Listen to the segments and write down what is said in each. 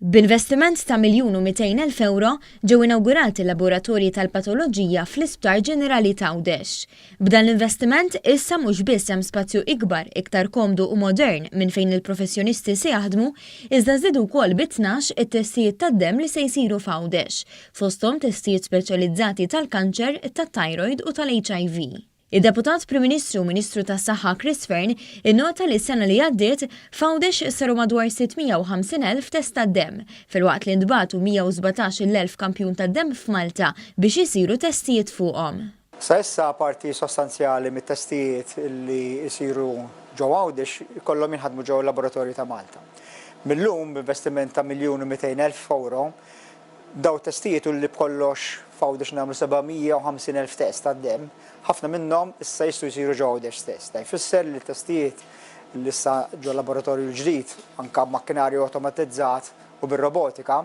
B'investiment ta' 1,200,000 ewro ġew inawgurati l-laboratorji tal-patoloġija fl-Isptar Ġenerali t'Għawdex. B'dan l-investiment issa mhux biss hemm spazju ikbar, iktar komdu u modern minn fejn il-professjonisti se jaħdmu, iżda żdiedu wkoll bi 12 it-testijiet tad-demm li se jsiru f'Għawdex, fosthom testijiet speċjalizzati tal-kanċer, tat-thyroid u tal-HIV. Id-Deputat Prim Ministru u Ministru tas-Saħħa Chris Fearne innota li s-sena li għaddiet, f'Għawdex saru madwar 650,000 test tad-demm, filwaqt li ntbagħtu 117,000 kampjun tad-demm f'Malta biex isiru testijiet fuqhom. Sa issa parti sostanzjali mit-testijiet li jsiru ġewwa Għawdex ikollhom jinħadmu ġewwa l-laboratorji ta' Malta. Mil-lum, b'investiment ta' 1,200,000 ewro, Dawn it-testijiet u li b'kollox f'Għawdex nagħmlu 750,000 test tad-demm, ħafna minnhom issa jistgħu jsiru ġo Għawdex stess. Dan jfisser li t-testijiet li issa ġol-laboratorju l-ġdid, anke b'makkinarju awtomatizzat u bir-robotika,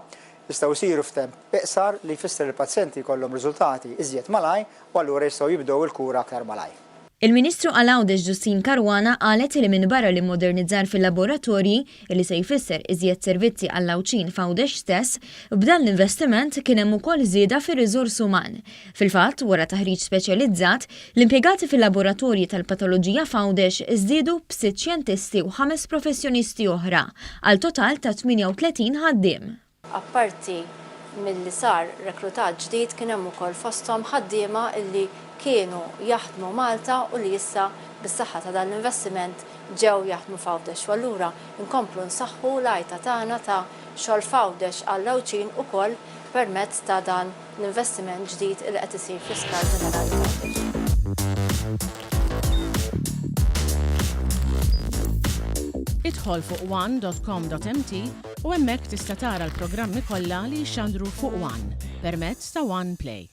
jistgħu jsiru f'temp iqsar li jfisser li l-pazjenti jkollhom riżultati iżjed malajr u allura jistgħu jibdew il-kura aktar malajr. Il-Ministru għal Għawdex Justyne Caruana qalet li minbarra l-immodernizzar fil-laboratorji, li se jfisser iżjed servizzi għall-Għawdxin f'Għawdex stess, b'dan l-investiment kien hemm ukoll żieda fir-riżors uman. Fil-fatt, wara taħriġ speċjalizzat, l-impjegati fil-laboratorji tal-patoloġija f'Għawdex żdiedu b'sitt xjentisti u ħames professjonisti oħra, għal total ta' 38 ħaddiem. Apparti milli sar reklutaġġ ġdid kien hemm ukoll fosthom ħaddiema illi kienu jaħdmu Malta u li issa bis-saħħa ta' dan l-investiment ġew jaħdmu f'Għawdex u allura nkomplu nsaħħu l-għajta tagħna ta' xogħol f'Għawdex għall-Għawdxin ukoll permezz ta' dan l-investiment ġdid illi qed isir fl-Isptar Ġenerali t'Għawdex. Idħol fuq one dot com dot mt u hemmhekk tista' tara l-programmi kollha li jixxandru fuq one permezz ta' One Play.